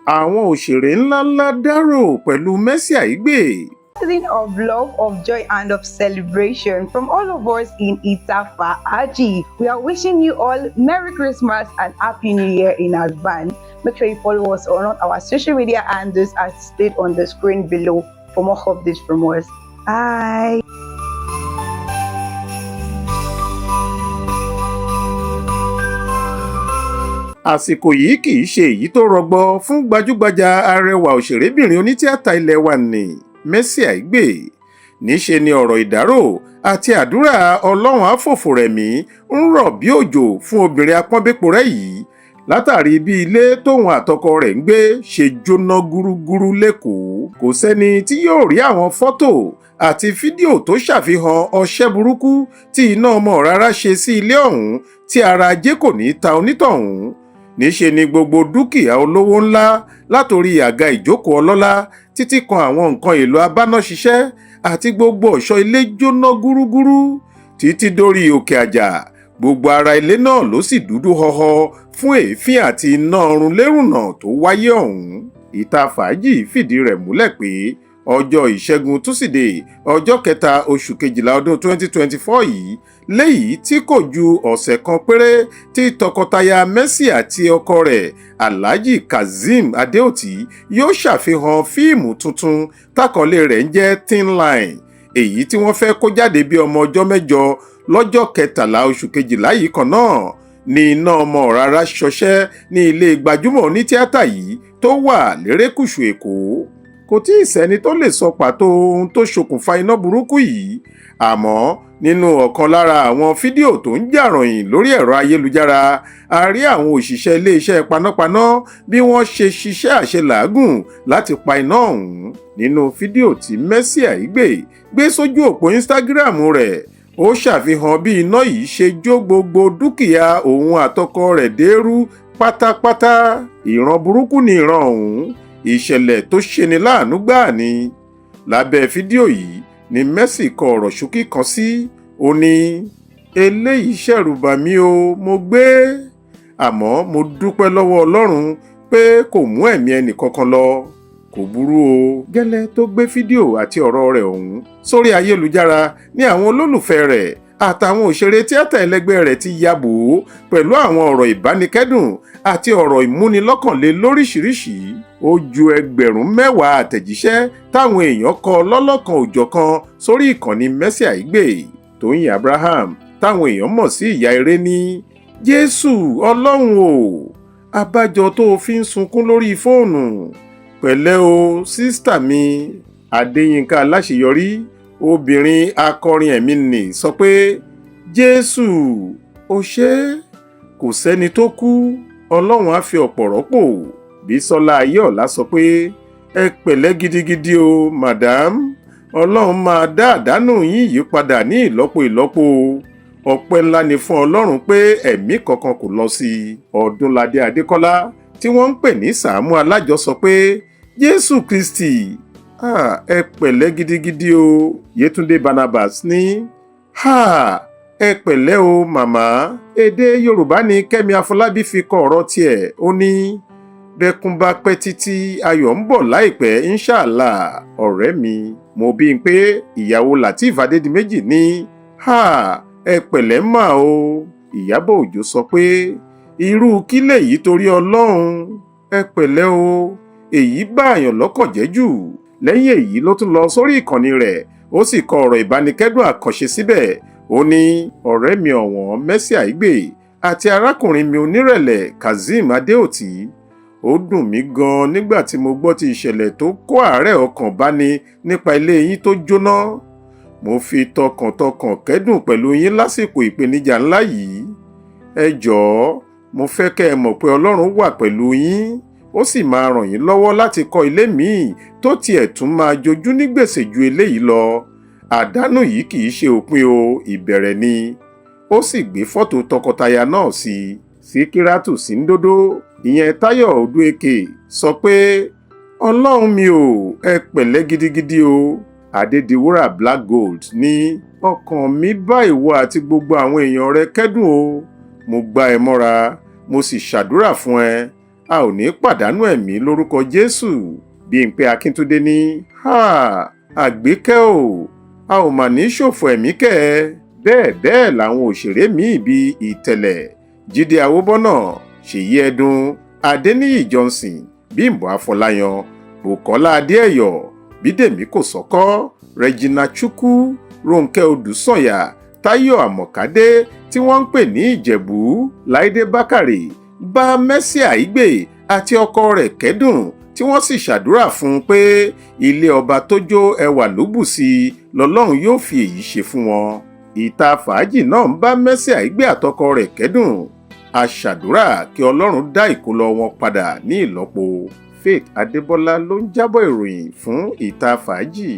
Àwọn òṣèré ńláńlá dárò pẹ̀lú Mercy Aigbe. Season of love, of joy, and of celebration from all of us in Ita Faaji. We are wishing you all Merry Christmas and Happy New Year in advance. Make sure you follow us on all our social media handles as displayed on the screen below for more updates from us. Bye. Àsìkò yìí kì í ṣe èyí tó rọgbọ fún gbajúgbajà arẹwà òṣèrébìnrin onítìátà ilé wa ní Mercy Aigbe. Níṣe ni ọ̀rọ̀ ìdárò àti àdúrà Ọlọ́run àfòfòrẹ̀mí ń rọ̀ bí òjò fún obìnrin apọ́nbéporẹ́ yìí látàrí bí ilé tóun àtọkọ rẹ̀ ń gbé ṣe jóná gúrúgúrú l'Ékòó. Kò sẹ́ni tí yóò rí àwọn fọ́tò àti fídíò tó ṣàfihàn ọṣẹ́ burúkú tí iná ọmọ rárá ṣe sí ilé ọ̀hún tí ara ajé kò ní ta onítọ̀hún. Níṣe ni gbogbo dúkìá olówó ńlá, látòrí àga ìjókòó ọlọ́lá títí kan àwọn nǹkan èèlò abánáṣiṣẹ́ àti gbogbo ọ̀ṣọ́ ilé jóná gúrúgúrú títí dórí òkè àjà. Gbogbo ara ilé náà ló sì dúdú họhọ fún èéfín àti iná ọrùn lérùnà tó wáyé ọ̀hún. Ìta Fàájì fìdí rẹ̀ múlẹ̀ pé ọjọ́ Ìṣẹ́gun Túsídẹ̀ẹ́, ọjọ́ 3 oṣù kejìlá ọdún 2024 yìí, léyìí tí kò ju ọ̀sẹ̀ kan péré tí tọkọtaya Mercy àti ọkọ rẹ̀ Alhaji Kazeem Adeoti yóò ṣàfihàn fíìmù tuntun tákọlé rẹ̀ ń jẹ́ Thin Line, èyí tí wọ́n fẹ́ kó jáde bí ọmọ ọjọ́ 8 lọ́jọ́ 13 oṣù kejìlá yìí kan náà ní iná ọmọ rárá ṣọṣẹ́ ní ilé gbajúmọ̀ onítíátà yìí tó wà lérékùṣù Èkó. Kò tí ì sẹ́ni tó lè sọ pàtó ohun tó ṣokùnfà iná burúkú yìí, àmọ́ nínú ọ̀kan lára àwọn fídíò tó ń jà ròhìn lórí ẹ̀rọ ayélujára, a rí àwọn òṣìṣẹ́ iléeṣẹ́ panápaná bí wọ́n ṣe ṣiṣẹ́ àṣelàágùn láti pa iná ọ̀hún. Nínú fídíò tí Mercy Aigbe gbé sójú òpó Instagram rẹ̀, ó ṣàfihàn bí iná yìí ṣe jó gbogbo dúkìá òun àtọkọ rẹ̀ dẹ́rú pátápátá. Ìran burúkú ni ìran ọ̀hún, ìṣẹ̀lẹ̀ tó ṣeni láàánú gbáà ni. Lábẹ́ fídíò yìí ni Mercy kọ ọ̀rọ̀ ṣókí kan sí. Ó ní, "Eléyìí ṣẹ̀rù bà mí o, mo gbé, àmọ́ mo dúpẹ́ lọ́wọ́ Ọlọ́run pé kò mú ẹ̀mí ẹnì kankan lọ. Kò burú o." Gẹ́lẹ́ tó gbé fídíò àti ọ̀rọ̀ rẹ̀ ọ̀hún sórí ayélujára ní àwọn olólùfẹ́ rẹ̀ àtàwọn òṣèré tíátà ẹlẹgbẹ́ rẹ̀ ti ya bò ó pẹ̀lú àwọn ọ̀rọ̀ ìbánikẹ́dùn àti ọ̀rọ̀ ìmúnilọ́kànle lóríṣiríṣi. Ó ju 10,000 àtẹ̀jíṣẹ́ táwọn èèyàn kọ lọ́lọ́kan òjọ̀kan sórí ìkànnì Mercy Aigbe. Tóyìn Abraham, táwọn èèyàn mọ̀ sí Ìyá Eré, ní, "Jésù Ọlọ́run o, abájọ tó o fi ń sunkún lórí fóònù. Pẹ̀lẹ́ o, sister mi." Adéyínká Aláṣeyọrí, obìnrin akọrin ẹ̀mí nì, sọ pé, "Jésù ó ṣe é, kò sẹ́ni tó kú, Ọlọ́run á fi ọ̀pọ̀ rọ́pò." Bísọ́lá Ayéọ̀lá sọ pé, "Ẹ pẹ̀lẹ́ gidigidi o, madam. Ọlọ́run máa dá àdánù yín yìí padà ní ìlọ́po ìlọ́po. Ọpẹ́ ńlá ni fún Ọlọ́run pé ẹ̀mí kankan kò lọ sí i." Ọdúnládé Adékọ́lá, tí wọ́n ń pè ní Sàámú Alájọ, sọ pé, "Jésù Kristi, ẹ pẹ̀lẹ́ gidigidi o." Yétúndé Barnabas ní, "Ẹ pẹ̀lẹ́ o, màmá." Èdè Yorùbá ni Kẹ́mi Afọlábí fi kọ ọ̀rọ̀ tiẹ̀. Ó ní, "Bẹ́kún bá pẹ́ títí, ayọ̀ ń bọ̀ láìpẹ́, inshallah, ọ̀rẹ́ mi." Mo bí n pé ìyàwó Lateef Adédìméjì ní, "Ẹ pẹ̀lẹ́ mà o." Ìyábọ̀ Òjó sọ pé, "Irú kí lèyí torí Ọlọ́run? Ẹ pẹ̀lẹ́ o, èyí báàyàn lọ́kàn jẹ́ jù." Lẹ́yìn èyí ló tún lọ sórí ìkànnì rẹ̀, ó sì kọ ọ̀rọ̀ ìbánikẹ́dùn àkànṣe síbẹ̀. Ó ní, "Ọ̀rẹ́ mi ọ̀wọ́n Mercy Aigbe àti arákùnrin mi onírẹ̀lẹ̀ Kazeem Adeoti, ó dùn mí gan-an nígbà tí mo gbọ́ ti ìṣẹ̀lẹ̀ tó kó àárẹ̀ ọkàn báni nípa ilé yín tó jóná. Mo fi tọkàntọkàn kẹ́dùn pẹ̀lú yín lásìkò ìpèníjà ńlá yìí. Ẹ jọ̀ọ́, mo fẹ́ kẹ́ ẹ mọ̀ pé Ọlọ́run wà pẹ̀lú yín, ó sì máa ràn yín lọ́wọ́ láti kọ́ ilé míì tó tiẹ̀ tún máa jojú ní gbèsè ju eléyìí lọ. Àdánù yìí kì í ṣe òpin o, ìbẹ̀rẹ̀ ni." Ó sì gbé fọ́tò tọkọtaya náà sí i. Síkírátù Síńdódó, ìyẹn Táyọ̀ Odúeke, sọ pé, "Ọlọ́run mi ò, ẹ pẹ̀lẹ́ gidigidi o." Adédiwúrà Black Gold ní, "Ọkàn mi bá ìwọ àti gbogbo àwọn èèyàn rẹ kẹ́dùn o. Mo gbá ẹ mọ́ra, mo sì ṣàdúrà fún ẹ. A ò ní pàdánù ẹ̀mí lórúkọ Jésù. Bímpé Akíntúndé ní àgbékẹ́ o, a ò mà ní ṣòfò ẹ̀mí kẹ́ ẹ. Bẹ́ẹ̀ bẹ́ẹ̀ làwọn òṣèré míì bíi Ìtẹ̀lẹ̀, Jíde Àwòbọ́nà, Ṣèyí Ẹdùn, Adéníyì Johnson, Bímbọ́ Afọláyan, Bùkọ́lá Adéẹ̀yọ̀, Bídèmí Kòsọ́kọ́, Regina Chukwu, Rónkẹ́ Odùsànyà, Táyọ̀ Àmọ̀kádé tí wọ́n ń pè ní Ìjẹ̀bú, Láìdé Bákàrè bá Mercy Aigbe àti ọkọ rẹ̀ kẹ́dùn, tí wọ́n sì ṣàdúrà fún un pé ilé ọba tó jó ẹwà ló bù sí i lọ́lọ́run yóò fi èyí ṣe fún wọn. Ìta Fàájì náà ń bá Mercy Aigbe àtọkọ rẹ̀ kẹ́dùn. A ṣàdúrà kí Ọlọ́run dá ìkólọ wọn padà ní ìlọ́po. Faith Adébọlá ló ń jábọ̀ ìròyìn fún Ìta Fàájì.